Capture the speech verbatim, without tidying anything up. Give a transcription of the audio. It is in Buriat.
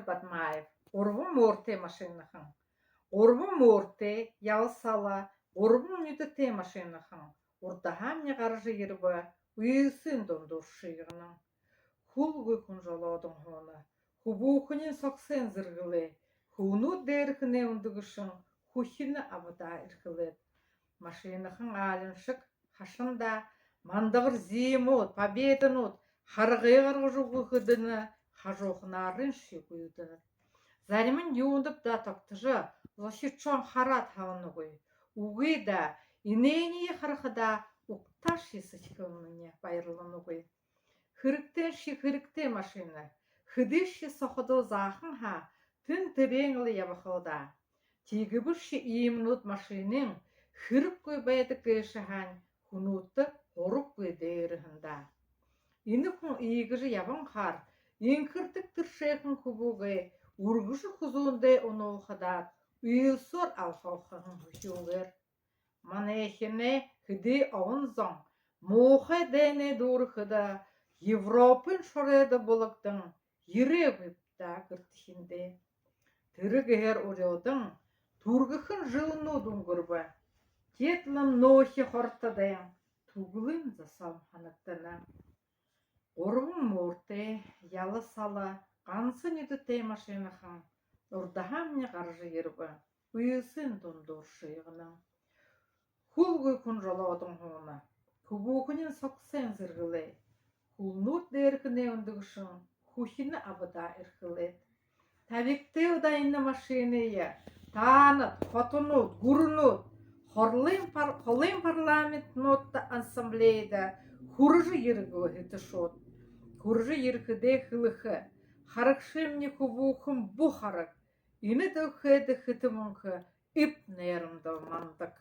Бадмаев. Гурбан мөөртэй машинахан. Гурбан мөөртэй, ялсала, гурбан нюдэтэй машинахан урдаһаамни гаража ерэбэ, үйлсын дундуур шыганан. Хүлгүй хүн жолоодон һууна. Хүбүүхэниинь согсоон зэргэлээ. Хүлнүүд дээрэхэнээ үндэгэшэн хүхинэ абадаа эрхэлээд. Машинахан аалиншаг хашандаа мандагар зимүүд, победанууд харгы гаргажа үгэхэдэнь, хажууханаарыньшье гүйдэнэд. Заримань юундэб даа тогтожо, зохидшоонь хараад һананагүй. Үгы даа, энээниие харахадаа угтаашье сэдьхэлынь баярланагүй. Хэрэгтэйшье хэрэгтэй машина, хэдышье соходол заахан һаа, тэн тэрээн лэ ябахал даа. Тиигэбэшье иимэнүүд машинын хэрэггүй байдаг гээшэ һаань, хүнүүдтэ һураггүй дээрэһэн даа. Энэ хүн иигэжэ ябанхаар, энхэрдэг тэршээхэн хүбүүгээ үргэжэ хүзүүндээ унуулхадаа, үйлсөөр алхалхаһан хүхюугээр. Манайхинай хэды олон зон муухай дайнай дүүрэхэдэ, Европын шоройдо булагдан ерээгүй даа гэртэхиндээ. Тэрэ гэһээр уряадан түргэхэн жэлнүүд үнгэрбэ. Теэд лэ нөөхи хортодойн түгэлэн зосоом һанагдана. Гурбан мөөртэй, ялсала, ганса нюдэтэй машинахан урдаһаамни гаража ерэбэ, үйлсын дундуур шыганан. Хүлгүй хүн жолоодон һууна. Хүбүүхэниинь согсоон зэргэлээ. Хүлнүүд дээрэхэнээ үндэгэшэн хүхинэ абадаа эрхэлээд. Табигты даа энэ машиныя таанад, хотонууд, гүрэнүүд, хорлын пар-, холын парламентнуудта, ассамблейда хүрэжэ ерэгөө хэтэ шууд. Хүрэжэ ерэхэдээ хэлэхэ: харагшымни хүбүүхэн бү хараг. Энэ дэлхэйдэ хэтэ мүнхэ эб найрамдал мандаг.